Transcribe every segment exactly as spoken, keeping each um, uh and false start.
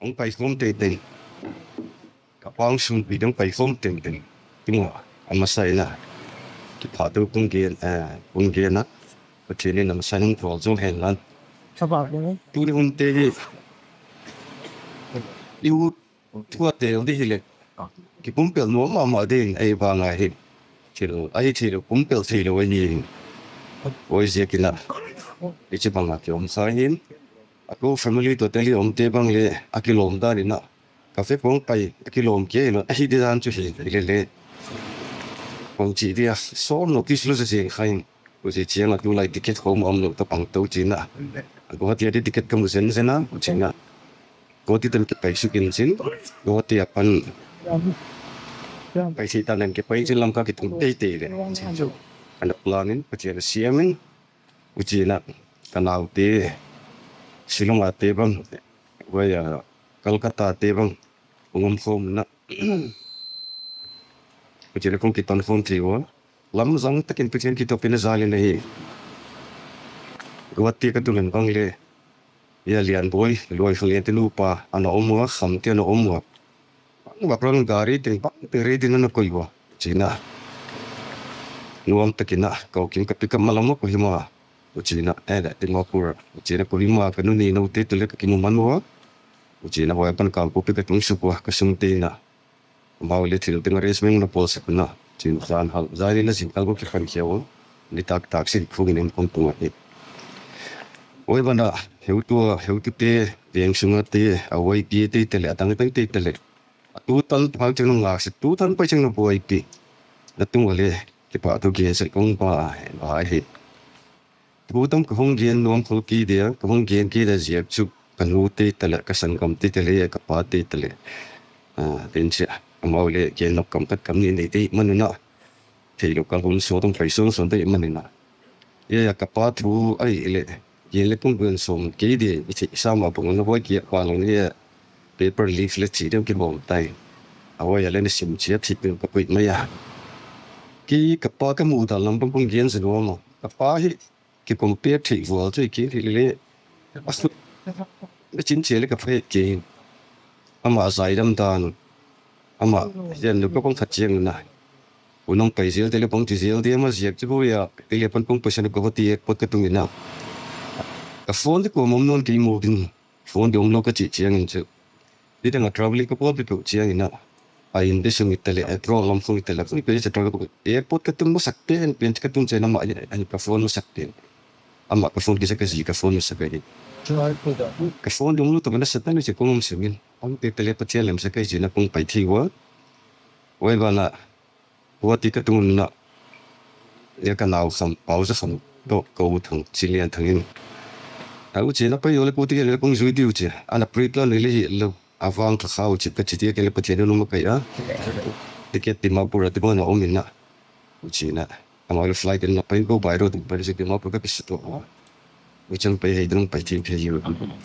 hung paikhawm tei tei, ka pa hung sungpi ding paikhawm tei tei, ti maw, a masa in a, kiphato kung gen, kung gen a, Pathian in a masa in hung thawl zo hen lan. Tuni hunte hi i ut thua tel di hileh, kipumpel nuam ma ma ding ahi vang a hi, thil ahi thil pumpel theilo ahi. Huaiziakin a, i chi bang a ki um sa hin, a ko family tawh tel i umte bang le a kilawm dan in a, ka vek hung pai a kilawm kei lo ahi di dan chu hi le le, hung chi dia, sawm lo ki sulu sa zing kha in, huzi chiang a tulai ticket khawm a um lo ta pang to chin a, Guwahati a di ticket ka mu zen zen a, chin a, Guwahati tan kipai suk in chin, Guwahati a pan pai si ta nan kipai chin, Lamka kitung tei tei le, ana plan in Pathian a siam in, huchi'n a, ka naute, Shillong ate bang, huai a, Kolkata te bang, hung um khawm in a, huchi'n a kong kiton khawm thei ua, lamzang tak in Pathian kituak in a zal in ahi. Guwahati ka tun in bang le, i a Lianbuai, Luai Khanglian te nupa ana um ua, Khamte ana um ua, bang bang rang gari teng bang te ready in ana koi ua, chin a, nuam tak in a, ka u kim ka pick up ma lam ua Kohima, huchi'n a, eh, Dimapur, huchi'n a Kohima ka nu ninote tawh le ka kimu man ua, huchi'n a huai pan Kangpokpi ka tung suk ua, ka sungte in a, amau le thil ding arrangement na bawlsak un a, chin zan hal zan in a zingkal kha kiphan khia ua, ni tak tak sin phung in in kong tung ahi. Huai ban a, heutu, heutute, veng sung ate, a huai pi te te leh, a dang dang te te leh, a tu tan phal cheng na ngak se, tu tan pai cheng na buaipi, na tung a le, kipahthu gen sek kong pa, ahi. Thu tam ka hung gen nuam khol kei dia, ka hung gen kei dia ziak chu, ka nute te leh, ka sanggamte te leh, ka pate te leh, tin chia, amau le gen nop kam khat kam ni nei te man in a, theilo ka hun sawt hung pai suan suan te man in a, ka pa thu ahileh, gen le kong gen sawm kei dia i theisa ma bang un a, huai kia pa lo ni a, paper leaf le chi ding kibawm tai, a huai a le na sim chia thik ding ka puit mai a. Kei ka pa ka muda lam bang kong gen zen ua maw, ka pa hi kicompare thei vual chu i kei hileh, a khut, a chin chia le ka pha het kei, ama zaidam dan, ama, zia nu ka kong khat chiang in a, u nang pai zel te le kong ti zel dia, ama ziak chu bui a, i le pan kong paisan Guwahati airport ka tung in a, ka phone di kuam um nawn kei maw ding, phone di um lo ka chih chiang in chu, ti dang a travelling ka bawl pipi chiang in a, a in de sung i ta leh, a draw lam sung i ta leh, airport ka tung masak pen pen ka tung chiang in ama, ka phone masak pen, ama ka phone kisa ka zi ka phone masak ahi. Ka phone di um lo ta ka na sa ta ni chi kong um sung in, a um te te le Pathian lemsak ahi chi in a kong pai thei ua. Huai ban a, Guwahati ka tung un a, ka naukham Pauzakham tawh ka u Thang, Chilianthang in, a u chi in a pai u le pu ticket le kong zui diu chi, ana pre-plan le hilo, a vang kha kha u chi ka chi ti a, kei le Pathian in um a kai a, ticket Dimapur a ti ban a um in a, u chi in a, amau le flight in a pai ko by road in pai le Dimapur ka kisa to, u chang pai hei dang pai thei thei u,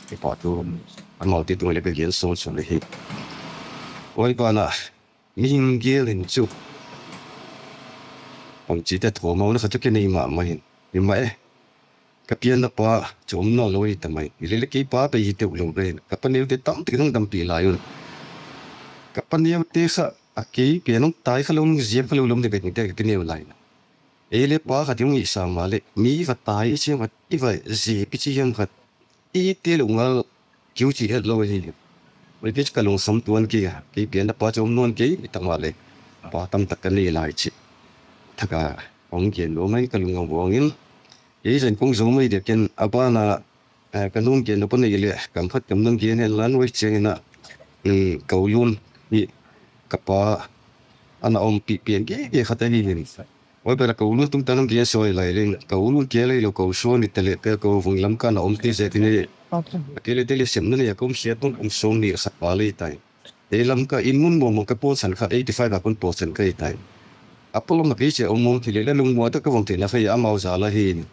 kipahthu, amaute tung le ka gen sawn sawn ahi. Huai ban a, mihing gel in chu, hung chi te thawm a na kha chu kei nei ma ma hin, i ma e, ka pianna pa chu um nawn lo hi ta mai, hilele kei pa pe hi teu lo ve, ka paneute tam tak in hung dampi lai un, ka paneute kha, a kei pian hung tai kha lo, hung ziak kha lo lom de ve hing te ka ti neu lai. Ei le pa khat hung hi sa maleh, mi va tai i chi em khat, i va ziak i chi em khat, i te lo ngal, kiu chi het lo ahi. Ui, kei chu ka lungkham tuan kei a, kei pianna pa chu um nawn kei, i ta maleh, pa tam tak ka nei lai chi, thak a, hung gen lo mai ka lung a buang in, ei zan kong zo mai dia ken a ban a, ka lung gen lo pa nei leh kam khat kam nung gen hen lan, huai chiang in a, ka u Lun hi, ka pa ana umpi pian gige khat ahi in, huai ban a ka u Lun tung tan hung gen sawi lai leng, ka u Lun kia lei lo ka u Suan hi ta leh, ka u Vung lam ka na umte zet in, a kei le Delhi sepna nei a ka um siat tung kum sawmni khat pha lei tai. Ei lam ka in mun mawngmawng ka pawlsan kha eighty five a kon pawlsan ka hi tai. A pawlam a kei chia um um hilele lungmuan tak ka vang theina kha hi amau zal ahi.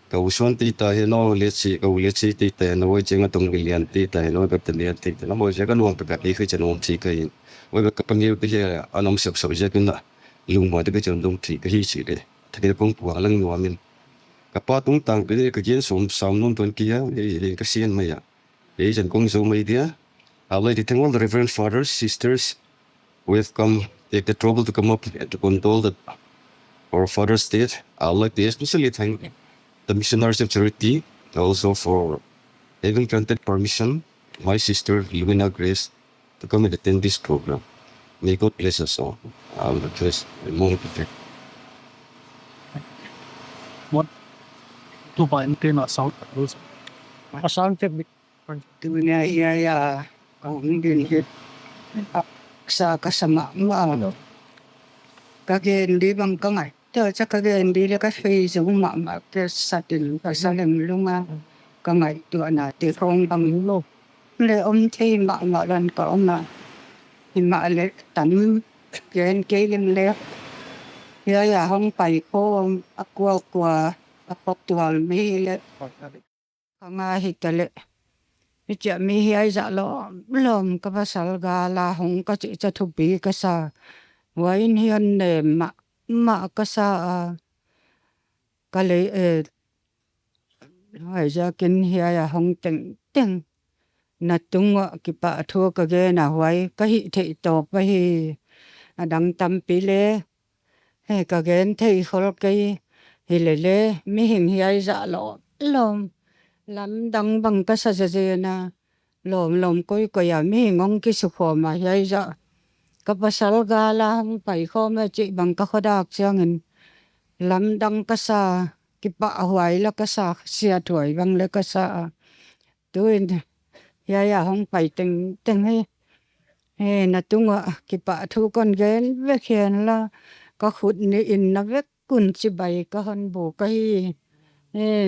Ka u Suan te ta hi, no le chi, ka u le chi te ta hi, no huai chiang a Tongmilian te ta hi, no ka Talian te ta hi, amau ziak a nuam tak a kei kha chia nuam thei ka hi. Huai bek ka paneute hi a nuam sep sep ziak in a, lungmuan tak a chia nuam thei ka hi chi le, thak in a kong puang lang nuam in, ka pa tung tang pen ka gen sawm sam nuam tuan kei a, ka sian mai a. Ei zan kong zo mai dia, I would like to thank all the Reverend Fathers, Sisters who have come, take the trouble to come up and to condole the, our father's death. I would like to especially thank the Missionaries of Charity also for having granted permission to my sister Lumina Grace to come and attend this program. May God bless us all. I will address the moment of death. What? Tu pa in tin a sound. A sound check bit. Tuni a hia a, ka hung din hi. A sa ka sa ma ma lo. Ka gen di bang ka ngai. Tua cha ka gen di le ka fei zo ma ma ke sa tin ka sa lem lung a. Ka ngaituana te khong bang lo. Le um thei ma ma lan ka um a. Himaleh tam gen kei lem le. Hia a hung pai khawm a kua kua a pok tual mi le. Ka nga hi ta le. Mi chia mi hiai zah lawm lawm ka pasal gâl a hung ka chih cha thupi ka sa. Huai in hian ne ma ma ka sa a. Ka lei e, huaiziakin hiai a hung teng teng na tung ah kipahthu ka gen a, huai ka hih theih tawp ahi. A dang tampi le he ka gen thei khol kei. Hilele mihing hiai zah lawm lawm, lamdang bang ka sa zezen a, lawm lawm koi koi a mihing hung kisukhawm a hiai zah ka pasal gâl a hung pai khawm e chih bang ka khawdak chiang in lamdang ka sa, kipahhuai la ka sa, siathuai bang le ka sa a. Tuin hiai a hung pai teng teng hi, he na tung ah kipahthu kon gen vek hen la, ka khut ni in na vek un chibai ka hon bûk ahi.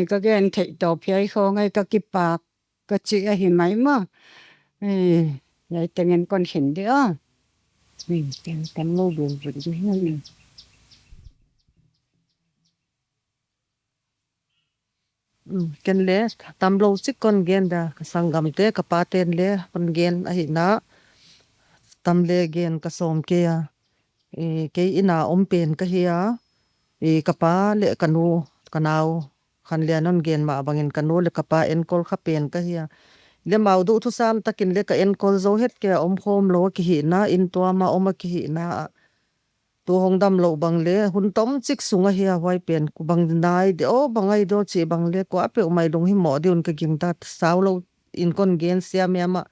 Ka gen theih tawp hiai khawng ahi, ka kipak ka chi ahi mai ma. Hiai teng in kon khin di a. Ken le tamlo chik kon gen da, ka sanggamte ka pate'n le kon gen ahina, tam le gen ka sawm kei a. Kei in a um pen ka hi a, ka pa leh ka nu, ka nau, khan lian hon gen ma bangin ka nu leh ka pa enkol kha pen ka hi a. Le mau duh thusam tak in le ka enkol zo het kei a, um khawm lo a kihina, in tuam a um a kihina ah tu hong damlo bang le hun tom chik sung ahi a, huai pen ku bang nai de aw, bang ai de aw chih bang le kuapeuh mai lunghimoh diu in ka gingta, sau lo in kon gen siam em ah,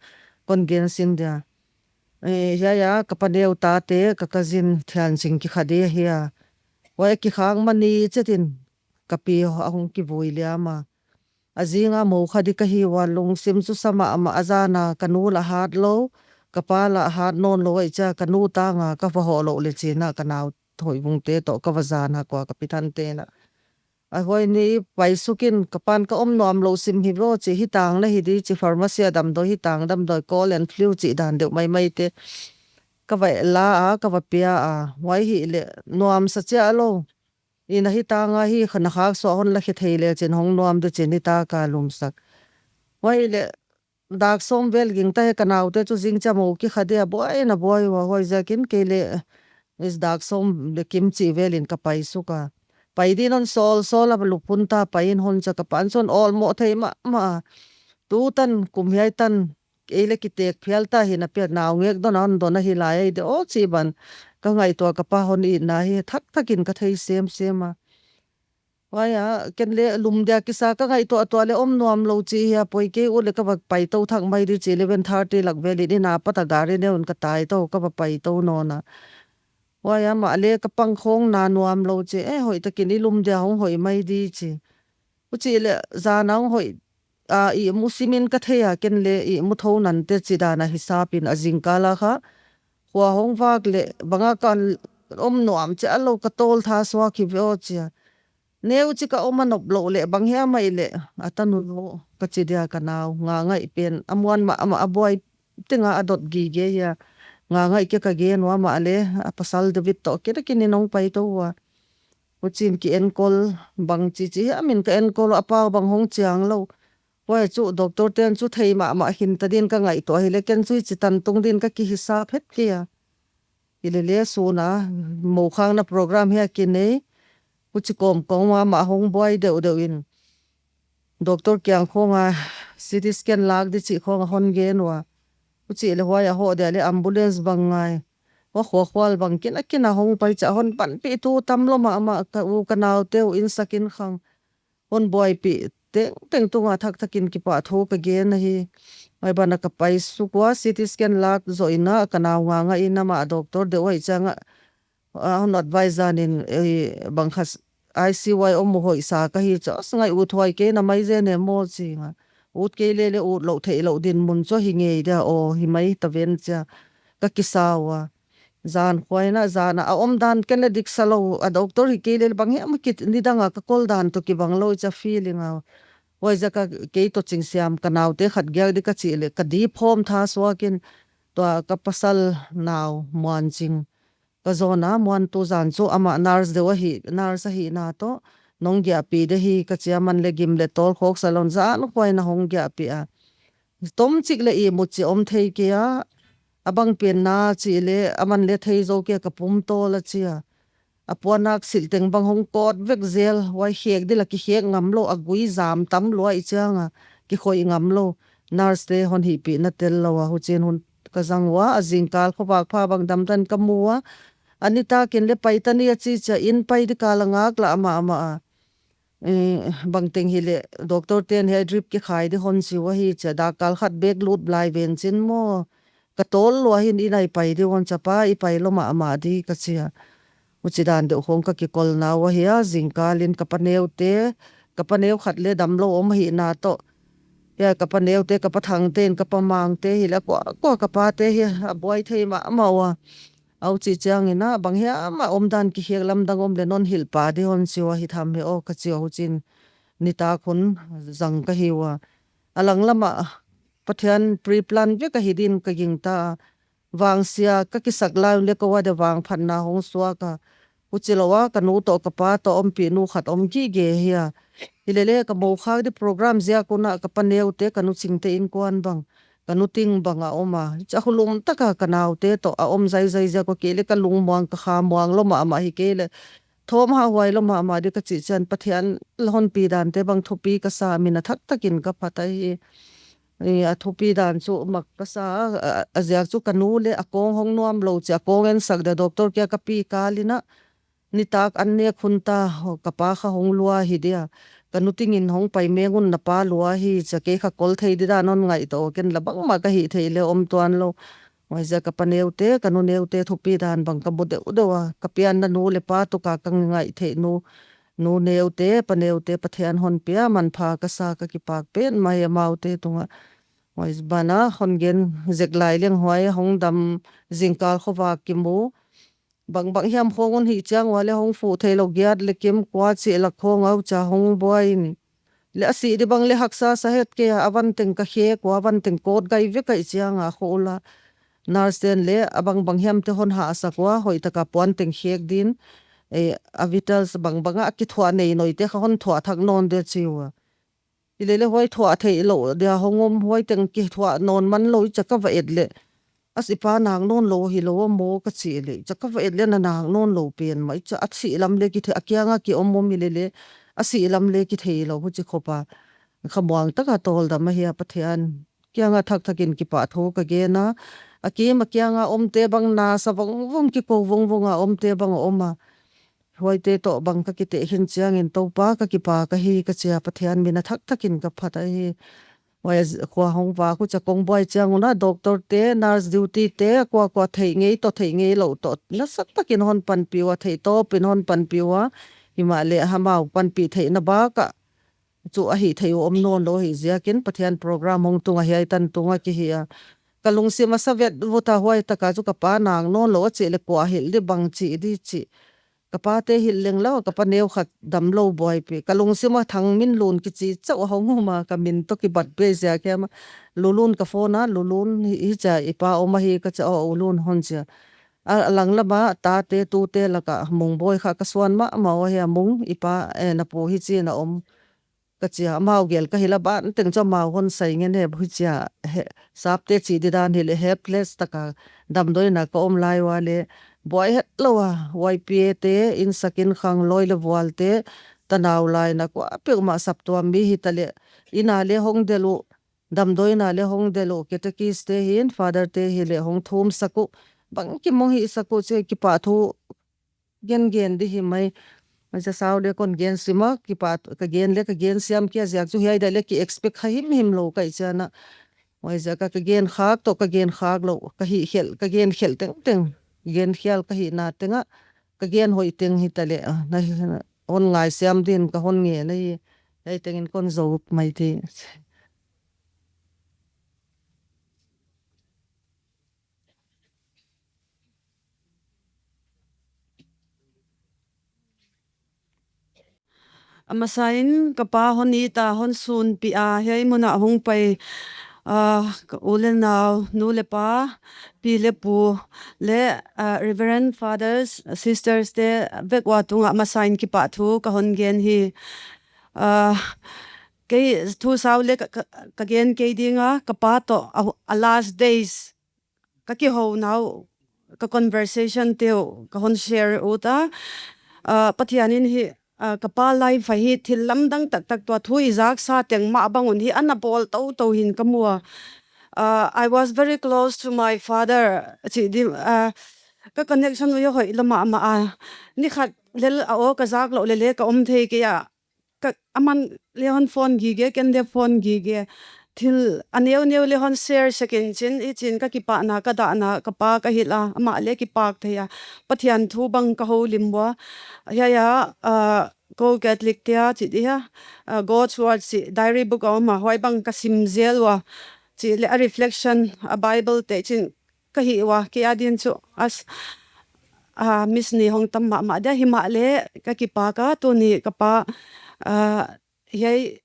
kon gen sin dia. Hiai a ka paneu tate ka cousin Thianching kikha di ahi a. Huai a kikhâk ma ni chet in ka pi a hung kivui liam a. A zing a mo kha di ka hi ua, lungsim chu sa ma ma a, zan a ka nu la hat lo, ka pa la hat nawn lo ahi chia, ka nu tâng a ka va hawh lo le chin a ka nau Thoibungte tawh ka va zan a kua ka pi Thante'n a. A huai ni paisuk in ka pa'n ka um nuam lo sim hi vo chi, hi tâng la hi di chi, pharmacy a damdawi, hi tâng damdawi, cold and flu chih dan deuh mai maite ka va la a, ka va pia a, huai hileh nuamsa chia lo. In a hi tâng a hi kha na khâk suah hon la khe thei le chin hong nuam di chin hi tâk a lumsak. Huai leh dâk sawm vel gingta hi, ka naute chu zing chia mo kikha di a, buaina buai ua, huaiziakin kei le dâk sawm le kim chih vel in ka paisuk a. Pai din hon sawl sawl a, lup hun ta pai in hon chia, ka pa'n chun awlmoh thei ma ma a. Tu tan kum hiai tan ei le kitêk phial ta hi na pia, nau ngêk don a hon don ahi lai ai de aw chi ban ka ngaihtuah, ka pa hon itna hi thak thak in ka thei sêm sêm a. Huai a ken le lum dia kisa ka ngaihtuah tuah leh um nuam lo chi hi a, poi kei u leh ka va paito thak mai di chi, eleven thirty lak vel in in a pat a gari neu in ka tai to, ka va paito nawn a. Huai a mah le ka pang khawng na nuam lo chi, e hoi tak in i lum dia hong hoi mai di chi. Huchi leh zan a hong hoi a, ihmu sim in ka thei a, ken le ihmu tho nante chi dan a hisap in a zingkâl a kha khua hong vâk leh bang a ka um nuam chia lo, ka tawl tha suak hi ve aw chi a. Neu chi ka um a nop lo leh bang hiam ahileh a tanu ka chi dia ka nau, nga ngai pen a muan ma ma a, buai ting a a dot gige hi a. Nga ngai ke ka gen ua, mah le a pasal David tawh kei tak in in hong paito ua. Huchi'n ki enkol, bangchi chi hiam in ka enkol a, pau bang hong chiang lo. Huai chu doctorte'n chu thei ma ma khin ta din ka ngaihtuah hileh ken chu hichi tan tung din ka kihisap het kei a. Hilele sûn a mo khâkna program hi a kinei, huchi kawm kawm a mah hong buai deuh deuh in doctor kiang khawng a CT scan lâk di chih khawng a hon gen ua. Chih leh huai a hawh dia leh ambulance bang ngai, a khua khual bang kin a kin a hong pai chia, hon panpitu tam lo ma ma, ka u ka naute u insak in khang hon buaipi tengteng tung ah thak thak in kipahthu ka gen ahi. Huai ban ah ka pai suk ua, C T scan lâk zaw in ah ka nau nga nga in ama doctor deu ahi chiang ah, a hon advice dan in, bang kha ICU a um u hoihsa ka hi chu, ngai ut huai kei na mai zen e maw chi a. Ut kei le le ut lo theilo dinmun chu hi ngei dia aw, hi mai ta ven chia ka kisa ua. Jan khuai in ah, jan ah a um dan ken le diksa lo, a doctor hi kei le le bang hiam kit, nidang a ka kol dan tawh kibang lo chia feeling a. Huaiziak a kei tawh Chingsiam ka naute khat giak di ka chih leh ka di phawm tha suak in, tua ka pasal nau Muanching ka zawn a, Muantu jan chu ama nurse deu ahi, nurse ahina tawh, nong giahpi de hi ka chia, man le gim leh tawlkhawk sa lon jan khuai in a hong giahpi a. Tomchik leh i mu chi um thei kei a, a bang pen na chih leh aman le thei zo kei a, ka pum tawl a chia. A puannâk silh teng bang hong kawt vek zel, huai khêk dil a kikhêk ngamlo, a gui jam tam lua i chiang a, kikhoi ngamlo. Nursete hon hihpina tel lo a, huchiin hun ka zang ua, a zingkâl khawvâk pha bang damdan ka mu a. A nitâk in le pai ta ni a chi chia, in pai di kâl a ngâk la ama ama a. Bangteng hileh doctorte'n hiai drip kikhai di hon chiu ahi chia, dakkâl khat bêk lût lai ven chin maw, ka tawl lua hin in a i pai di hon chia, pa i pai lo ma ma di ka chia. Huchidan deuh khawng ka kikolnau ahi a, zingkâl in ka paneute, ka paneu khat le damlo um ahina tawh, hiai ka paneute, ka pa Thangte in, ka pa Mangte hileh, kua kua ka pate hi a buai thei ma ma ua. Huchi chiang in a bang hiam a umdan kikhêk lamdang um leh non hilh pa di hon chiu ahi tham hi aw ka chia, huchiin nitâk hun zang ka hi ua. A lang lam ah Pathian pre-plan vek ahi din ka gingta a. Vangsia ka kisak lai un le ko a de vangphatna hong suak a. Huchilo a ka nu tawh ka pa tawh umpi nu khat um gige hi a. Hileh le ka mokhâk di program ziak un ah ka paneute, ka nu Chingte inkuan bang, ka nu Ting bang a um a, cha khulum tak a ka naute tawh a um zaizai ziak ua, kei le ka lungmuang, ka khamuang lo ma ma hi kei leh, thawm hahhuai lo ma ma di ka chih chian, Pathian la honpi dante bang thupi ka sa, min a thak tak in ka phat ahi. A thupi dan chu mak ka sa a, a ziak chu ka nu le a kawng hong nuam lo chia, a kawng ensak dia doctor kia ka pi kâl in ah, nitâk an nêk hun ta, ka pa kha hung lua hi dia, ka nu Ting in hung pai meng un, na pa lua hi chia, kei kha kol thei di dan hon ngaitua, ken la bangma ka hih thei le um tuan lo. Huaiziak a ka paneute, ka nuneute thupi dan bang ka mu deu deu a, ka pianna nu leh pa tuk a ka ngai theih nu, nuneute, paneute Pathian hon pia manpha ka sa, ka kipâk pen mai amaute tung ah. Huai ban a hon gen zek lai leng, huai hung dam, zingkâl khawvâk kimu, bang bang hiam khawng un hih chiang ua le hung fuh theilo, giat leh kim kua chih lak khawng a chia hung buai in, leh a sih di bang le haksa sa het kei a, a van teng ka khêk ua, a van teng kawt gai vek ahi chiang a khawl a, nursete'n le a bang bang hiamte hon hahsak ua, hoi tak a puan teng khêk din, a vitals bang bang ah a kithuah nei noite kha hon thuah thak nawn de chiu a. Hileh le huai thuah theilo dia hung um, huai teng kithuah nawn man lo i chia ka va et leh, a si pa nâk nawn lo hilo a maw ka chi leh, i chia ka va et leh na nâk nawn lo pen mai chia, a sih lam le kithei, a kiang a ki um um hileh le, a sih lam le kitheilo, huchi khop a khamuang tak a tawldam ahi a, Pathian kiang a thak thak in kipahthu ka gen a. A kim a kiang a umte bang nasa vang vang, kiko vang vang a umte bang a um a, huaite tawh bang ka kitekhin chiang in, Toupa ka kipâk ahi ka chia, Pathian min a thak thak in ka phat ahi. Huai khua hung vâk uh chia kong buai chiang un a doctorte, nurse dutyte, kua kua thei ngei tawh thei ngeilo tawh nasa tak in hon panpi ua, thei tawp in hon panpi ua. Himaleh amau panpi theina bâk ah chu a hih thei uh um nawn lo hi ziakin Pathian program hung tung a, hiai tan tung a kihi a. Ka lungsim a sa vet vut a, huai tak a chu ka pa nâk nawn lo a chih leh kua hilh di, bang chi di chih, ka pate hilh leng lo, ka paneu khat damlo buaipi, ka lungsim a Thangminlun kichi chauh a hung um a, ka min tawh kibat pe ziak hiam a, Lulun ka phone a, Lulun hi, hichia i pa um ahi ka chia, aw U Lun hon chia. A lang lam a tate tute lak ah Mungbawi kha ka suan ma ma ua, hia Mung, i pa, na pu hichi'n a um ka chia, amau gel ka hil a, ban teng chu amau hon sai ngen e, hichia sapte chih di dan hileh helpless tak a damdawi in a ka um lai ua le, buai hetlo a, YPAte, insak inkhang, lawi leh vualte, tanau lai in a kuapeuhmah saptuam mi hitaleh, in a le hong del uh, damdawina leh hung del uh, catechist te hin, father te hileh hung thumsak uh, bangkim hung hisak uh, chu kipahthu gen gen di hi mai. Macha sau le kon gen sim a, kipa ka gen le ka gen siam kei a ziak chu hiai dak le ki expect kha himhim lo ka hi chian a. Huaiziak a ka gen khâk tawh ka gen khâk lo, ka hih khel, ka gen khel tengteng, gen khial ka hihna teng ah, ka gen hoi teng hitaleh, hon ngai siam din ka hon ngen ahi. Hiai teng in kon zo mai ti. A masa in ka pa hon it a, hon sûnpi a, hiai mun ah hung pai, ka u le nau, nu le pa, pi le pu leh Reverend Fathers, Sisters te vek ua tung ah masa in kipahthu ka hon gen hi. Kei thu sau le ka gen kei ding a, ka pa tawh a last days ka kihonau, ka conversation teu ka hon share ut a. Pathian in hi ka pa life ah hi thil lamdang taktak, tua thu i zaksa teng mah bang un hi ana bawl toto hin ka mu a. I was very close to my father, chi di, ka connection uh a hoih la mahmah a. Ni khat lel a aw ka zak loh leh le ka um thei kei a. Aman le hon phone gige, ken le phone gige. Thil a neu neu le hon share sek in chin, i chin ka kipakna, ka dahna, ka pa ka hil a, amah le kipâk thei a. Pathian thu bang ka holim ua. Hiai a, ko Catholic te a chi di a, God's Word chi diary book a um a, huai bang ka sim zel ua. Chi leh a reflection, a Bible te chin ka hi ua, kei a din chu as, miss ni hong tam mahmah dia, himahleh ka kipâk a, tuni ka pa, hiai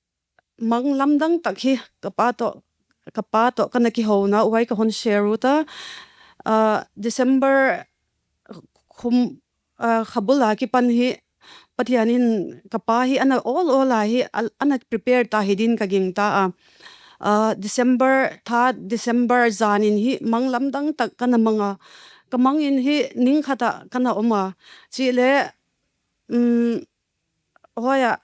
mang lamdang tak hi ka pa tawh ka na kihonau huai ka hon share ut a. December kha bul a kipan hi Pathian in ka pa hi ana awl awl a hi ana prepare ta hi din ka gingta a. December, third December zan in hi mang lamdang tak ka na mang a. Ka mang in hi ning khat ah ka na um a. Chi leh, huai ah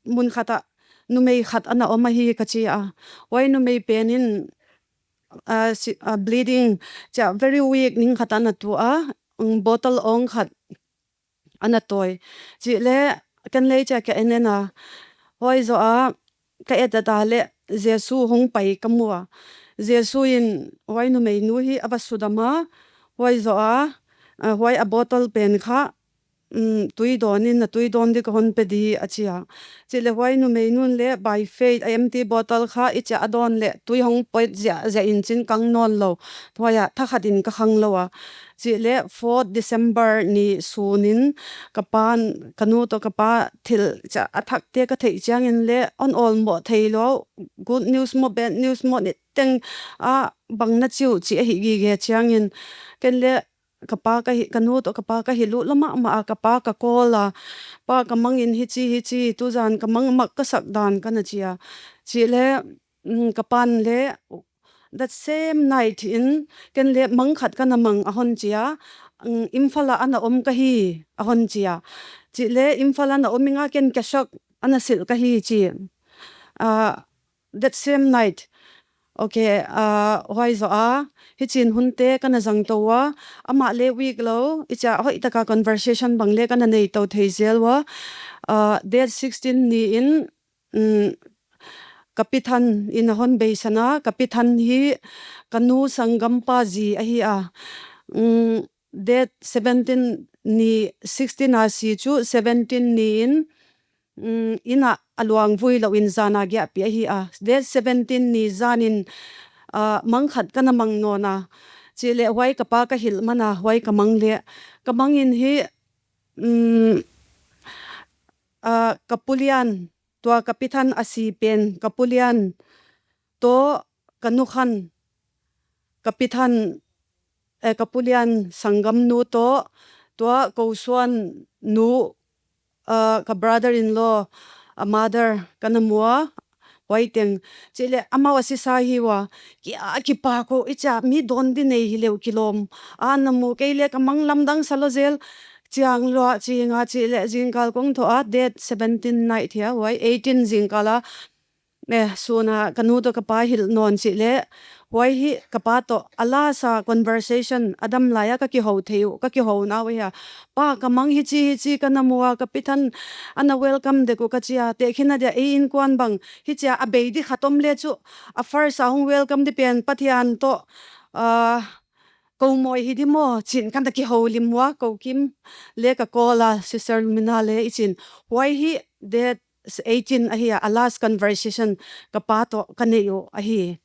mun khat ah numei khat ana um ahi ka chi a. Huai numei pen in bleeding chia, very weak, ning khat ana tu a, bottle awng khat ana tawi. Chi leh ken lei chia ka en en a, huai zaw a ka et et a leh Jesu hung pai ka mu a. Jesu in huai numeinu hi a va sudam a, huai zaw a, huai a bottle pen kha tui dawn in, na tui dawn di, ka hon pe di a chi a. Chi leh huai numeinu'n le by faith a empty bottle kha i chia a dawn leh tui hong pawt zia zia in chin kang nawn lo. Huai ah tha khat in ka khang lo a. Chi leh fourth December ni sûn in ka pa'n, ka nu tawh ka pa thil chia a thakte ka theih chiang in le hon awlmawh theilo, good news maw bad news maw, niteng a bang na chi uh chi ahi gige chiang in, ken le ka nu tawh ka pa ka hil ut la mahmah a, ka pa ka call a, Pa, ka mang in hichi hichi, tuzan ka mang mak ka sak dan, ka na chi a. Chi leh ka pa'n le that same night in ken le mang khat ka na mang a hon chi a, Imphal ah ana um ka hi a hon chi a. Chi leh Imphal ah na um ing a, ken ka shock ana silh ka hi chi. That same night, okay, huai zaw a, hichi'n hunte ka na zang to ua, amah le weak lo, i chia hoih tak a conversation bang le ka na nei to thei zel ua. Date sixteen ni in ka pithan in a hon beisan a, ka pithan hi ka nu sanggampa zi ahi a. Date seventeen ni, sixteen a si chu seventeen ni in in ah a luang vui lo in zan a giahpi ahi a. Date seventeen ni zan in mang khat ka na mang nawn a. Chi leh huai ka pa ka hilh man a, huai ka mang leh, ka mang in hi ka pu lian, tua ka pithan a si pen ka pu lian tawh, ka nu khan, ka pithan, ka pu lian sanggamnu tawh, tua Kosuan nu, ka brother-in-law, a mother ka na mu a, huai teng. Chi leh amau a sisa hi ua, ki a kipâk uh, i chia mi dawn di nei hileu kilawm a na mu, kei le ka mang lamdang sa lo zel, chiang lua, chiang a, chi leh zingkal kong tho a, date seventeen night hi a, huai eighteen zingkal a Sun a ka nu tawh ka pa hil nawn chih le, huai hi ka pa tawh a last a conversation a dam lai a ka kiho thei uh, ka kihonau ahi a. Pa, ka mang hichi hichi ka na mu a, ka pithan a na welcome dek uh ka chi a, tehkhin a dia ei inkuan bang hichia a bei di khat om le chu, a first a hung welcome di pen Pathian tawh ko mawi hi di maw chi'n ka na kiho lim ua, ko kim le ka call a, Sister Lumina le i chi'n. Huai hi date eighteen ahi a, a last conversation ka pa tawh ka nei uh ahi.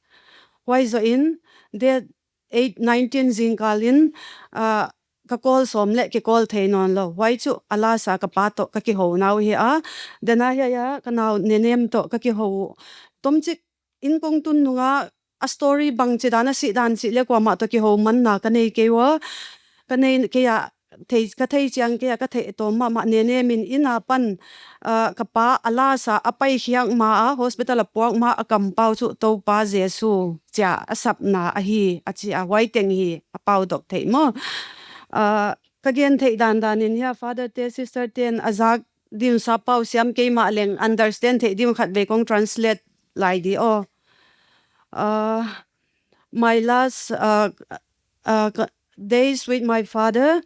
Huai zoh in date eight, nineteen zingkâl in ka call sawm leh kicall thei nawn lo. Huai chu a last a ka pa tawh ka kihonau hi a. Dena hiai a ka nau Nenem tawh ka kiho uh. Tomchik in ka hung tun nung a, a story bangchidan a sih dan chih le kuama tawh kiho manna ka nei kei ua. Ka nei kei a, ka thei chiang kei a, ka theih tawm mahmah Nenem in in a pan ka pa a last a a paikhiak ma a hospital a puak ma a kampau chu Toupa Jesu chia a sapna ahi a chi a, huai teng hi a paudok theih maw. Ka gen theih dan dan in hia fatherte sisterte'n a zak ding sapau siam keimah leng understand theih ding khatvei ka hung translate lai di aw. My last days with my father,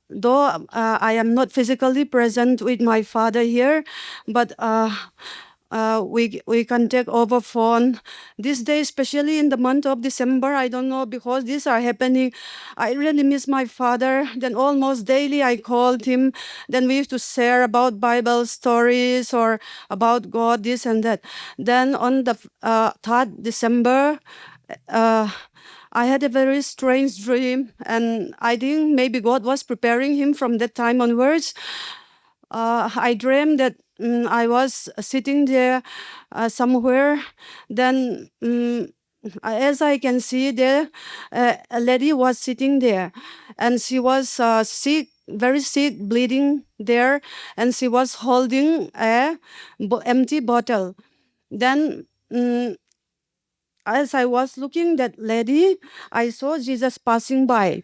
though I am not physically present with my father here, but uh, we we contact over phone. This day, especially in the month of December, I don't know, because these are happening, I really miss my father. Then almost daily I called him. Then we used to share about Bible stories or about God, this and that. Then on the uh, third December, uh, I had a very strange dream, and I think maybe God was preparing him from that time onwards. Uh, I dreamed that mm, I was sitting there uh, somewhere. Then mm, as I can see there, uh, a lady was sitting there, and she was uh, sick, very sick, bleeding there, and she was holding a bo- empty bottle. Then mm, as I was looking that lady, I saw Jesus passing by.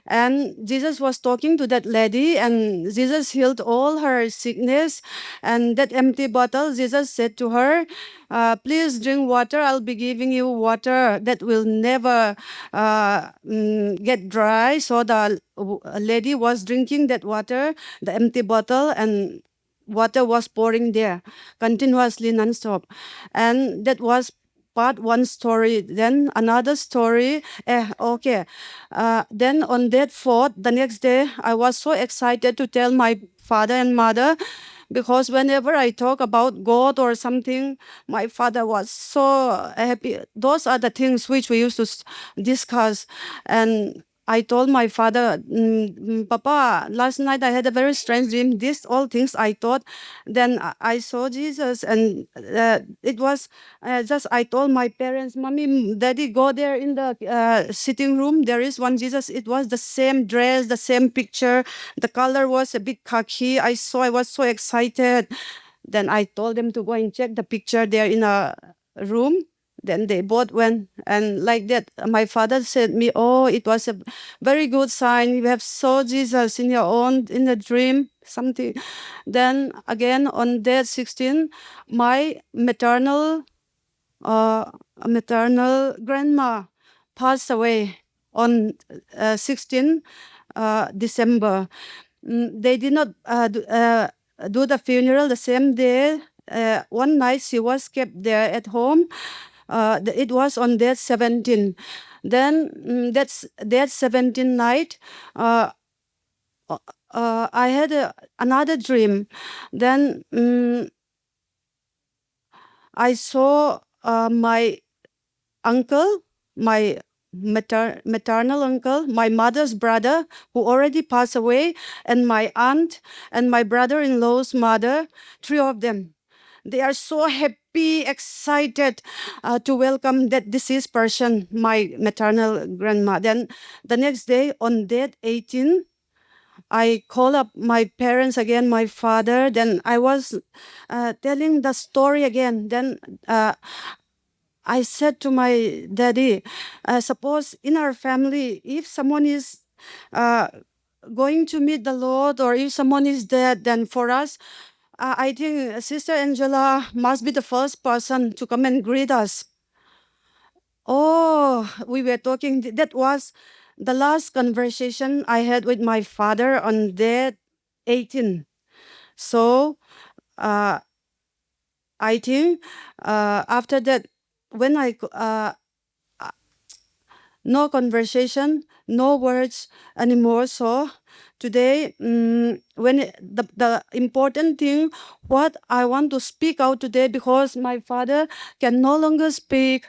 And Jesus was talking to that lady, and Jesus healed all her sickness. And that empty bottle, Jesus said to her, uh, please drink water. I'll be giving you water that will never uh, mm, get dry. So the w- lady was drinking that water, the empty bottle, and water was pouring there continuously, non-stop. And that was part one story. Then another story. Eh, okay. Uh, then on that fourth, the next day, I was so excited to tell my father and mother, because whenever I talk about God or something, my father was so happy. Those are the things which we used to s- discuss. And I told my father, mm, mm, Papa, last night I had a very strange dream. This all things I thought. Then I I saw Jesus, and uh, it was uh, just I told my parents, Mommy, mm, Daddy, go there in the uh, sitting room. There is one Jesus. It was the same dress, the same picture. The color was a bit khaki. I saw, I was so excited. Then I told them to go and check the picture there in a room. Then they both went, and like that, my father said me, oh, it was a very good sign. You have saw Jesus in your own, in a dream, something. Then again on that sixteen, my maternal uh, maternal grandma passed away on uh, sixteen uh, December. Mm, they did not uh, do, uh, do the funeral the same day. Uh, one night she was kept there at home. Uh, the, it was on that seventeen. Then mm, that's that seventeen night. Uh, uh, I had a, another dream. Then mm, I saw uh, my uncle, my mater- maternal uncle, my mother's brother, who already passed away, and my aunt, and my brother in law's mother, three of them. They are so happy, excited uh, to welcome that deceased person, my maternal grandma. Then the next day, on date eighteen, I call up my parents again, my father. Then I was uh, telling the story again. Then uh, I said to my daddy, uh, suppose in our family, if someone is uh, going to meet the Lord, or if someone is dead, then for us, Uh, I think Sister Angela must be the first person to come and greet us. Oh, we were talking. Th-, that was the last conversation I had with my father on that eighteen. So, uh, I think, uh, after that, when I c-, uh, uh, no conversation, no words anymore. So today, mm, when it, the, the important thing, what I want to speak out today, because my father can no longer speak,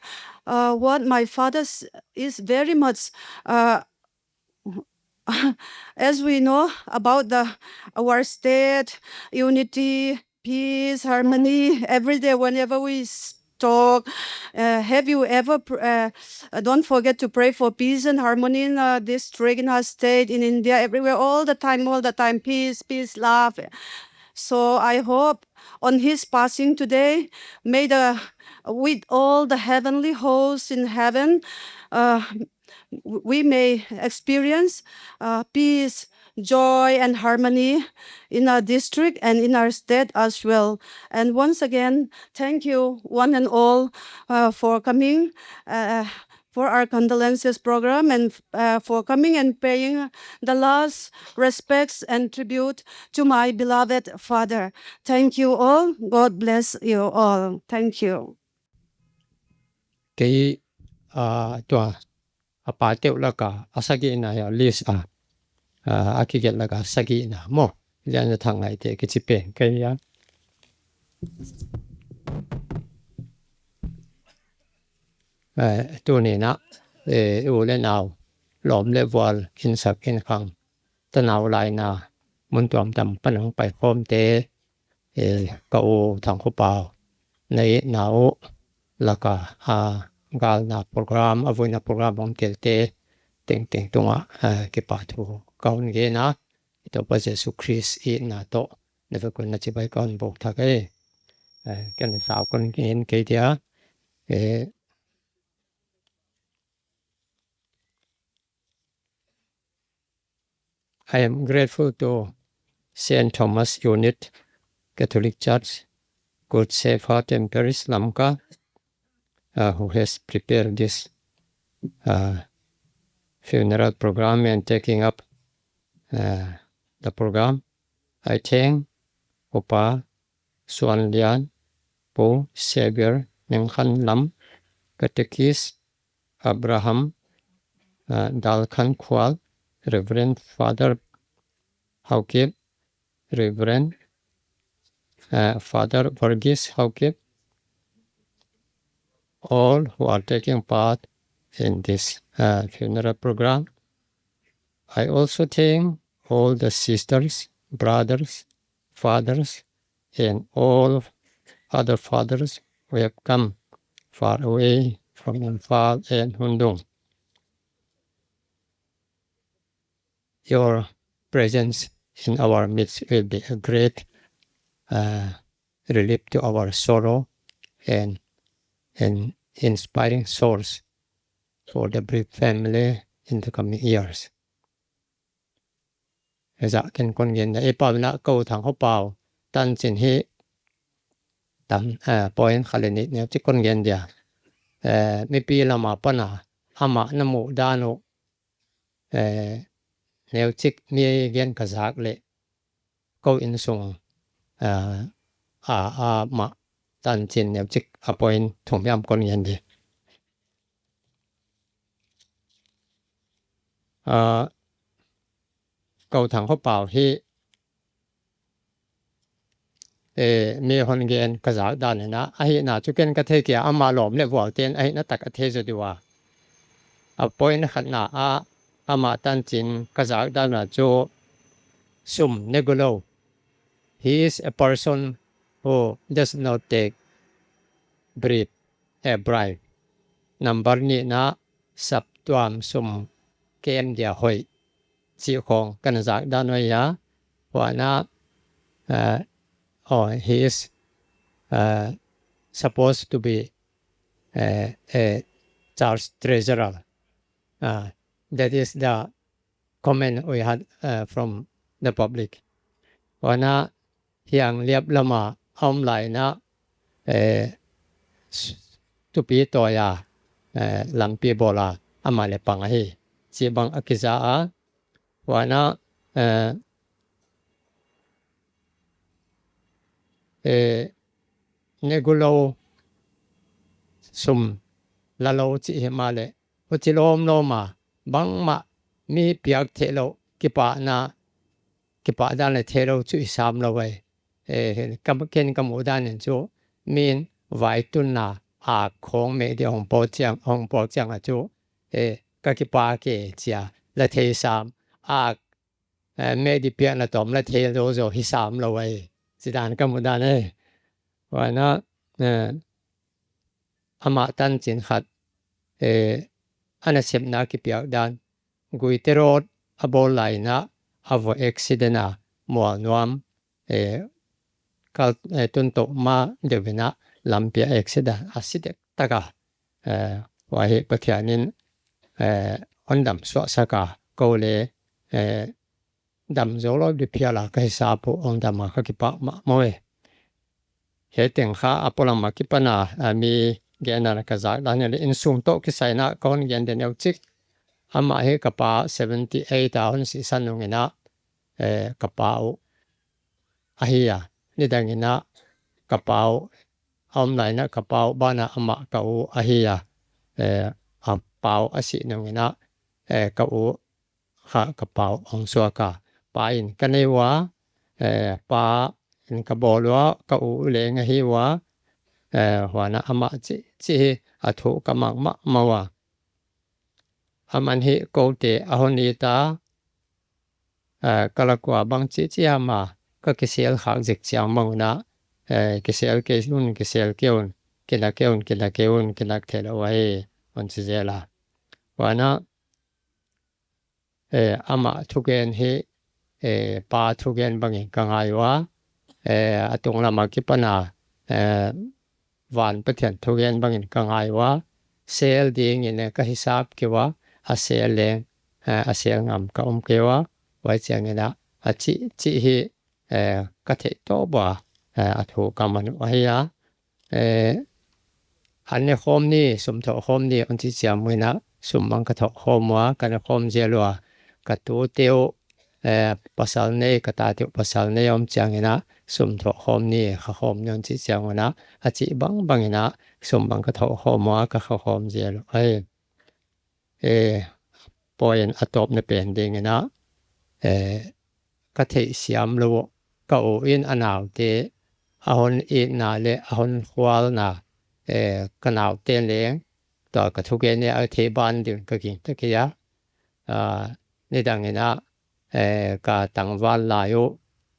uh, what my father s-, is very much, uh, as we know about the, our state, unity, peace, harmony, every day whenever we s-, talk, uh, have you ever pr-, uh, uh, don't forget to pray for peace and harmony in our district, in our state, in India, everywhere, all the time, all the time, peace, peace, love. So I hope on his passing today, may the, with all the heavenly hosts in heaven, uh, w-, we may experience, uh, peace, joy and harmony in our district and in our state as well. And once again, thank you one and all, uh, for coming, uh, for our condolences program and, uh, for coming and paying the last respects and tribute to my beloved father. Thank you all. God bless you all. Thank you. Kei, a, tua, a pateu lak a, a sagina hi a list a, a, a kigelh lak a sagina maw. Lianzathang Ngaite kichi pen kei a. Eh, tuni'n a, eh, u le nau, lawm le vual, insak inkhang, tanau laina, mun tuam tam pan a hung paikhawmte, eh, ka u Thangkhawpau, na itna uh lak a, a, gâlna program, a vuina program hung telte tengteng tung ah, eh, kipahthu ka hun gen a, i Toupa Jesu Khrist itna tawh na vek un na chibai ka hun bûk thak e. Eh, ken sau ka hun gen kei tia, eh, I am grateful to Saint Thomas Unit Catholic Church, Good Shepherd and Parish Lamka, uh, who has prepared this, uh, funeral program and taking up, uh, the program. I thank Upa Suanlian, Pu Xavier Nengkhanlam, Catechist Abraham, uh, Dalkhankhual, Reverend Father Haokip, Reverend, uh, Father Varghese Haokip, all who are taking part in this, uh, funeral program. I also thank all the sisters, brothers, fathers, and all other fathers who have come far away from Imphal and Hundung. Your presence in our midst will be a great, uh, relief to our sorrow and an inspiring source for the bereaved family in the coming years. Hizah ken kon gen dia, i pau in a ka u Thangkhawpau tanchin hi tam, eh, point khat le ni neuchik kon gen dia. Eh, mipi lam a pan a, ama na mu dan uh, eh, neuchik mi gen ka zak leh, ka u insung, eh, a, ama tanchin neuchik a point thum hiam kon gen di. Ah, ka u Thangkhawpau hi, eh, mi hon gen ka zak dan in a, ahina chu ken ka thei kei a, ama lawm leh vualte'n ahina tak a thei zaw diu a. A point khatna a, ama tanchin ka zak dan a chu sum ne galo. He is a person who does not take bribe, a bribe. Number nina, saptuam sum kem dia hoi chih khawng ka na zak dan uh ahi a. Huan a, uh, oh, he is, uh, supposed to be, uh, a church treasurer. Uh, that is the comment we had, uh, from the public. Huan a, Hiangliap lam a a um lai in ah, tupi tawi a, lampi bawl a, ama leh pang ahi, chi bang a kiza a. Huan ah, ne gulo, sum lalo chih himaleh, huchi lawm lawm a, bangmah mi piak theilo, kipahna, kipah dan leh theilo chu i sam lo ai. Ken ka mu dan in chu, min vaitunna âk khawng meh di hung pawl chiang ah chu, ka kipak e, chia la thei sam, âk meh di piakna tawm la thei zo zo hi sam lo ai, chi dan ka mu dan e. Huan ah, ama tanchin khat, a nasepna kipiak dan, Guite Road a bawl lai in ah, a va accident a, mual nuam, tun to ma deu in ah, lampi ah accident a si dek tak a, huai hi Pathian in hon dam suaksak a, ko le dam zo lo di phial a ka hisap uh, hong dam a ka kipak mahmah e. Heteng kha a polam a kipan a mi genna ka zak dan hileh, insung tawh kisai in ah ka hon gen den eu chik. Ama hi ka pa seventy eight a hon sihsan nung in ah, ka pa uh ahi a, nidang in ah ka pa uh, a um lai in ah ka pa uh ban ah amah ka u ahi a, a pa uh a sih nung in ah, ka u kha ka pa uh hong suak a, pa in ka nei ua, pa in ka bawl ua, ka u leng ahi ua, huan ah amah chihchih hi a thu ka mang mahmah ua. Aman hi kote a hon it a, ka lak ua bangchi chi ama ka kisêl khâk zik chiang mang un ah, kisêl kei un, kisêl kei un, kinak kei un, kinak kei un, kinak theilo ahi, hon chi zel a. Huan ah, ama thugen hi pa thugen bangin ka ngai ua, a tunglam a kipan a van Pathian thugen bangin ka ngai ua, sêl dingin ka hisap kei ua, a sêl leng, a sêl ngam ka um kei ua, huai chiang in ah, a chihchih hi ka theih tawp ua, a thu ka man uh ahi a. An ne khawm ni, sum thoh khawm ni, hon chi chiang un ah, sum bang ka thoh khawm ua, ka ne khawm zel ua, ka tute uh pasal nei, ka tate uh pasal nei a um chiang in ah, sum thoh khawm ni, kha khawm ni, hon chi chiang un ah, a chih bang bang in ah, sum bang ka thoh khawm ua, ka kha khawm zel uh ahi. Point a tawpna pen dingin ah, ka theihsiam lo uh, ka u in a naute a hon itna leh a hon khualna, ka naute leng tua ka thugen a thei ban dingin ka gingta kei a. Nidang in ah, ka tangval lai uh,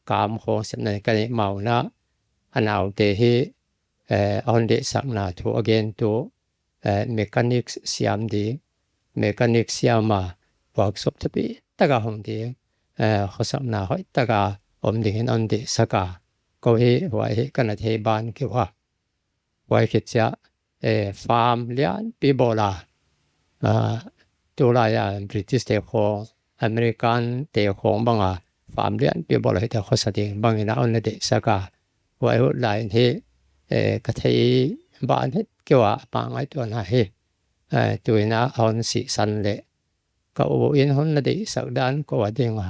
ka am khawng sepna ka neih ma un ah, a naute hi a hon deihsakna thu a gentu, mechanics siam ding, mechanic siam a, workshop thupi tak a hong ding, khawsakna hoi tak a om dingin a hon deihsak a, ko hi huai hi ka na thei ban kei ua. Huai khit chiah, farm lianpi bawl a, tulai a Britishte khawng, Americante khawng bang a farm lianpi bawl a hita khawsa ding bang in a hon na deihsak a, huai hun lai in hi ka thei ban het kei ua, a pangaituana hi. Tuin a hon sihsan leh ka u in hon na deihsak dan ko a ding a,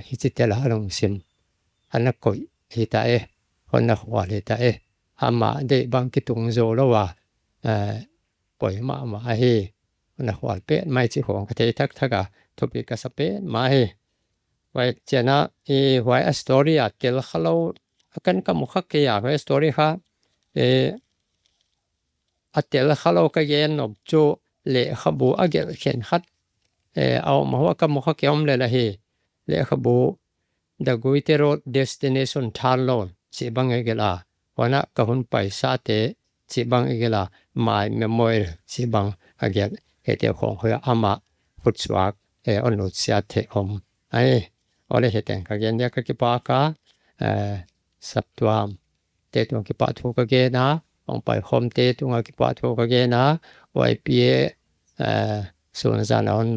hichi tel a lungsim a na koih hita e, hon na khual hita e, ama deih bang kitung zo lo a, poi mahmah ahi, hon na khual pet mai chi khawng ka thei thak thak a, thupi ka sa pet mai hi. Huai chiang a, huai a story a tel kha lo, a kan ka mu kha kei a, huai story kha a tel kha lo ka gen nop chu, lekhabu a gelh khenkhat a um a, huai ka mu kha kei um lel ahi. Lekhabu The Guite Road, Destination Tharlon chih bang a gelh a, huan a ka hun paisate chih bang a gelh a, My Memoir chih bang a gelh, hite khawng khoi a ama khutsuak a nutsiat thei um ahi. Awle, hiteng ka gen dia, ka kipak a, saptuamte tung kipahthu ka gen a, hong paikhawmte tung a kipahthu ka gen a, YPA sun zan a hun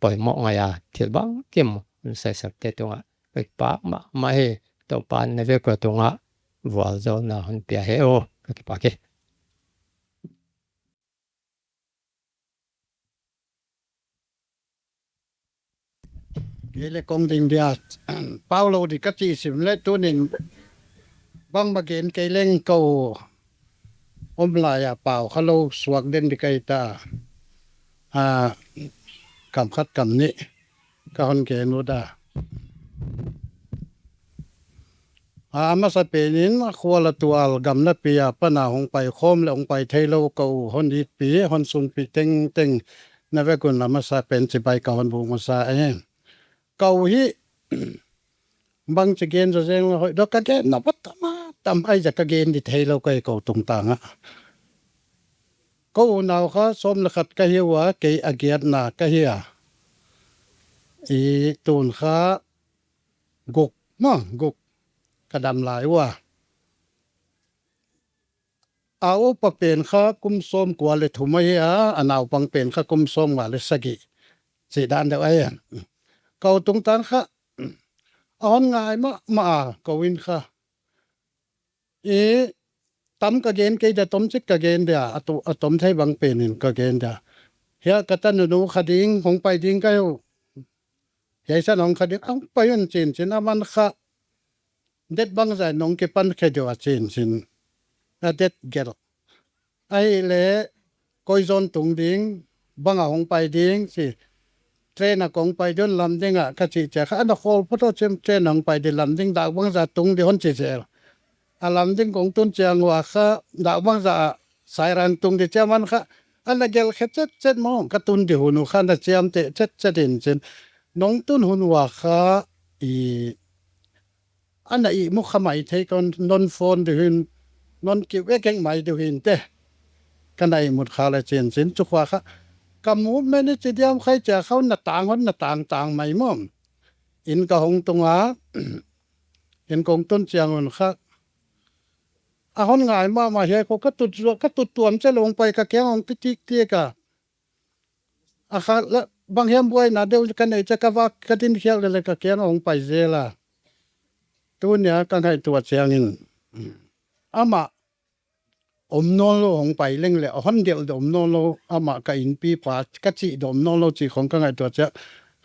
poimoh ngai a, thil bangkim hun saisakte tung a Ka kipâk ma ma hi. Toupa'n na vek ua tung ah vualzawlna hun pia hen aw, ka kipâk hi. Kei le kong ding dia, pau lo di ka ti sim le tunin bangma gen kei leng ka u um lai a pau kha lo suak den di ka hi ta. A, kam khat kam ni ka hon gen u da. A masa pen in a khual a tual gam napi a pan a hung pai khawm leh hung pai theilo ka u hon itpi, hon sunpi tengteng na vek un a masa pen chibai ka hon bûk masa e. Ka u hi bangchi gen zaw zeng la hoi daw ka gen na va tam a tam ai za ka gen di theilo ka hi ko tungtâng ah. Ka unau kha sawm le khat ka hiu a, kei a giatna ka hi a. I tun kha guk, ma guk ka dam lai ua. A upa pen kha kum sawmkua le thum ahi a, a naupang pen kha kum sawmnga le sagi chi dan deu ahi. Ka u tungtâng kha a hon ngai ma ma a, ka u in kha i tam ka gen kei dia, tom chik ka gen dia, a tom thei bang pen in ka gen dia. Hia ka tanunu kha ding hung pai ding ka hiu. Hiai san hung kha ding, hung pai un chin chin, aman kha det bangzah in hung kipan khe diu a chin chin. A det gel ahile, koi zawn tung ding, bang a hung pai ding chi, train a kong pai ding lam ding ah ka chih chia kha, ana khawl phot a chin, train a hung pai di lam ding, dak bangzah tung di hon chi zel. A lam ding kong tun chiang ua kha, dak bangzah a siren tung di chia man kha, ana gel khe chet chet maw, ka tun di hun u kha na chiam te chet chet in chin. Nong tun hun ua kha, i ana ihmu kha mai thei ka, non phone diu hin, non kiu ek ek mai diu hin te. Ka na ihmut kha le chin chin chu khua kha, ka movement i chi diam khai chia kha, na tâng hon na tâng tâng mai maw. In ka hung tung a, in kong tun chiang un kha, a hon ngai ma ma hiai kha, ka tut tuam che lo hung pai, ka keng hung ti tik tik a. A kha la, bang hiam buaina deu ka nei chia ka vak ka din khiak le le ka keng hung pai zel a. Tunia ka ngaitua chiang in, ama um nawn lo hung pai leng leh a hon del de um nawn lo, ama ka inpi pa ka chih de um nawn lo chi khong ka ngaitua chia,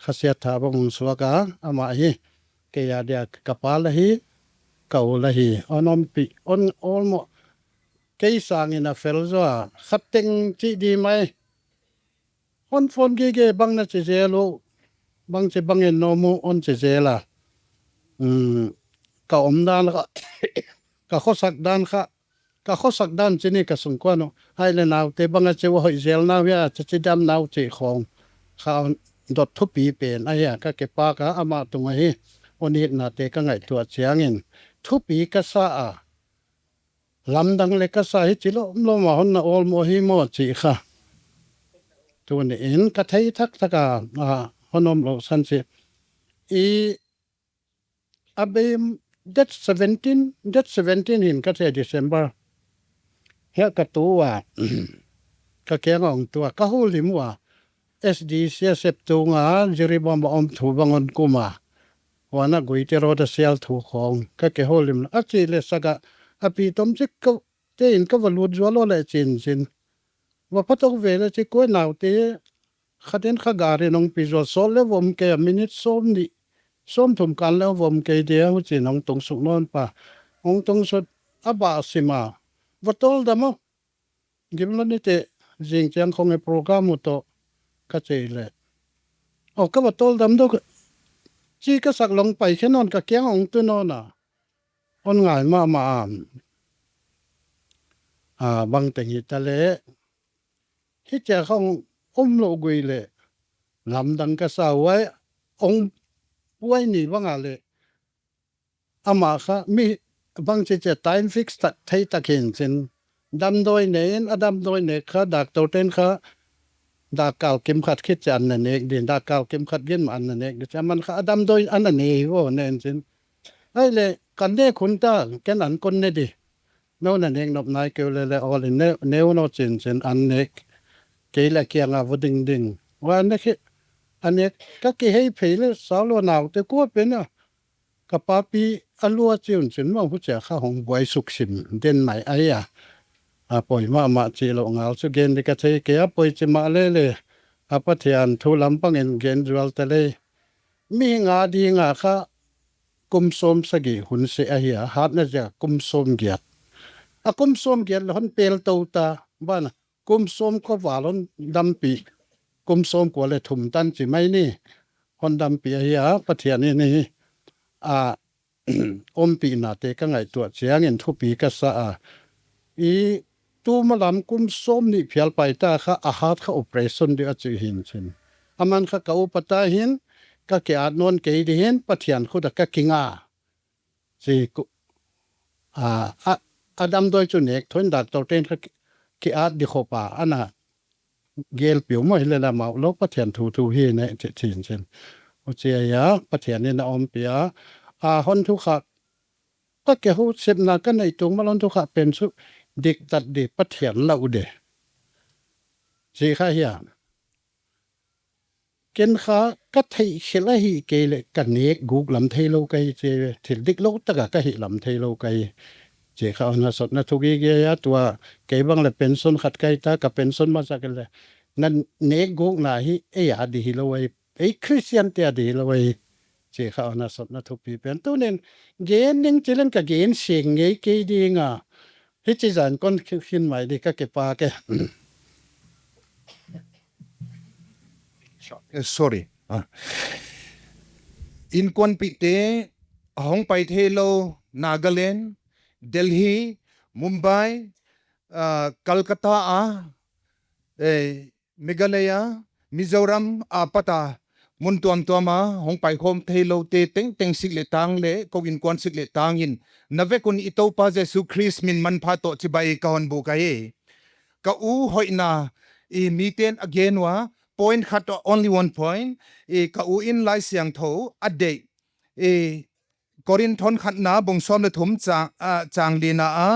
Khasiattha bang hung suak a, ama hi kei a dia ka pa la hi, ka u la hi, a hon umpi, a hon ol maw, kei sâng in a fel zaw a, khat teng chi di mai. Hon phone gige, bang na chi zel u, bang chi bang in na um u, hon chi zel a. Ka umdan kha, ka khawsak dan kha, ka khawsak dan chi ni ka sungkuan u. Ahile naute bang a chi u, hoi zel nau hia, chi chi dam nau chi khong kha, dot thupi pen ahi a, ka kipâk a, ama tung ahi. Hon itnate ka ngaitua chiang in thupi ka sa a. Lamdang le ka sa hi chi lawm lawm a, hon na ol maw hi maw chi kha. Tuni in ka thei thak thak a, hon um lo san chi. I, a bei, date seventeen, date seventeen hin ka thei, December. Hia ka tu a, ka keng a hung tu a, ka houlim ua, S D C a sep tung a, Jiribam a um thu bang hon kum a. Huan a Guite road a sial thu khong ka kihoulim a, chi le sak a, a pi tom chik ka, te in ka va lut zual lo le chin chin. Va phatok ve le chi, kuai naute khat in kha gari nong pi zual, sawt le vom kei a, minute sawmni, sawmthum kan le vom kei dia, huchi'n hung tung suk nawn pa. Hung tung suk a, ba sim a, va tawldam aw, gimlo nite, zing chiang khong e program u tawh, ka chi le, aw, ka va tawldam dok, chi ka sak long pai khe nawn, ka kiang hung tu nawn a, hon ngai ma ma a, bang teng hita le, hichia kha hung um lo gui leh, lamdang ka sa uai, hung puai ni bang a leh, ama kha mi bangchi chia time fix tak thei tak hin chin, damdawi nei in, a damdawi nêk kha doctor ten kha dakkal kim khat khit chia an na nêk di, dakkal kim khat gin ma an na nêk di, chia man kha a damdawi an na nei hi aw, nen chin. Ahile, kan nêk hun ta, ken an kon ne di. Nou na nêk nop nai keu le le awl in, neu naw chin chin an nêk. Kei le kiang a va ding ding. Ua ne khi, a nêk ka kihei phei le sau lo, naute kua pen a, ka papi a lua chiun chun maw, huchia kha hung buai suk sim den mai ahi a. A poi ma ma chi lo ngal chu gen di ka thei kei a, poi chi ma le le, a Pathian thu lam bang in gen zual ta le. Mihing â ding a kha kum sawmsagi hun se ahi a, hatna zia kum sawmgiat. A kum sawmgiat le hon pêl to ta, ban a kum sawm kua val hon dampi, kum sawmkua le thum tan chi mai ni, hon dampi ahi a, Pathian in hi a, umpi nate ka ngaitua chiang in thupi ka sa a. I, tu ma lam kum sawmni phial pai ta kha a hat kha operation di a chi hin chin. Aman kha ka upa ta hin, ka kiat nawn kei di hin, Pathian khut a ka kinga. Chi ku, a, a, a damdawi chu nêk tho in doctor te'n kha ki, kiat di khop a, ana gêlpiu maw hile la mau lo, Pathian thu thu hi ne ti chin chin. Huchia a, Pathian in a umpi a, a hon thu kha, ka kihusitna ka nei tung ma lon thu kha pen chu, diktat di Pathian lau de. Chi kha hi a. Ken kha ka theihkhel ahi kei leh ka nêk gûk lam theilo ka hi chi, thil diklo tak a ka hi lam theilo ka hi. Chi kha hon a sotna thu gige a tua, kei bang leh pension khat ka hi ta, ka pension masak leh, na nêk gûkna hi ei a di hilo ahi, ei Christiante a di hilo ahi. Chi kha hon a sotna thupi pen. Tunin gen ding chi leng ka gen seng ngei kei ding a. Hichi zan kon khin mai di ka kipâk e. Sorry. Inkuanpite a hung pai theilo Nagaland, Delhi, Mumbai, Kolkata a, Meghalaya, Mizoram a pat a, mun tuamtuam a hung paikhawm theilote tengteng sik leh tâng leh ko inkuan sik leh tâng in, na vek un i Toupa Jesu Khrist min manpha tawh chibai ka hon bûk ahi. Ka u hoina, i mite'n a gen ua, point khat tawh, only one point, i ka u in Laisiangthou a deih, i Korinth khatna bung sawm leh thum châng, châng lina a,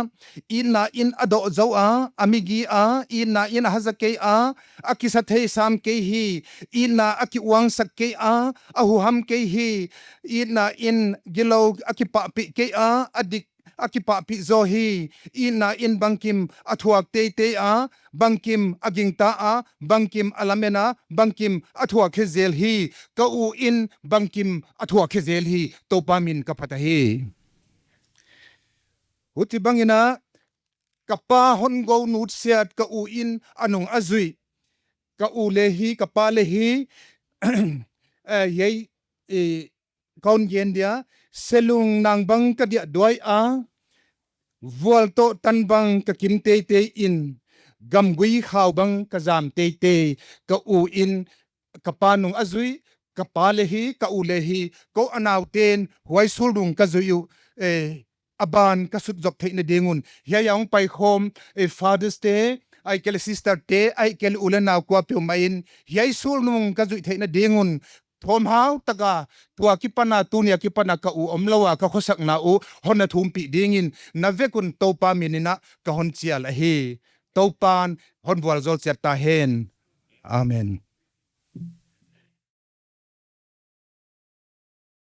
itna in a dawh zo a, a migi a, itna in a haza kei a, a kisa thei sâm kei hi, itna a kiuangsak kei a, a huham kei hi, itna in gilo a kipahpi kei a, a dik a kipahpi zaw hi, itna in bangkim a thuak teitei a, bangkim a gingta a, bangkim a lamen a, bangkim a thuak khe zel hi, ka u in bangkim a thuak khe zel hi, Toupa min ka phat ahi. Huti bang in a, ka pa hon go nutsiat ka u in a nung a zui, ka u le hi, ka pa le hi, hiai, ka hun gen dia, selung nang bang ka diah duai a, vual tawh tan bang ka kim teitei in, gamgui khau bang ka zam teitei, ka u in ka pa nung a zui, ka pa le hi, ka u le hi, ko a naute'n huai sulnung ka zui uh, a ban ka sutzop theihna ding un, hiai a hung paikhawm, Fathers te, ahihkeileh sisterte, ahihkeileh u le nau kuapeuhmah in hiai sulnung ka zuih theihna ding un, thawmhau tak a, tua kipan a, tuni a kipan a ka u omlo a ka khawsakna uh hon na thumpih dingin na vek un Toupa min in a ka hon chial ahi. Toupa'n hon vualzawl chiat ta hen. Amen.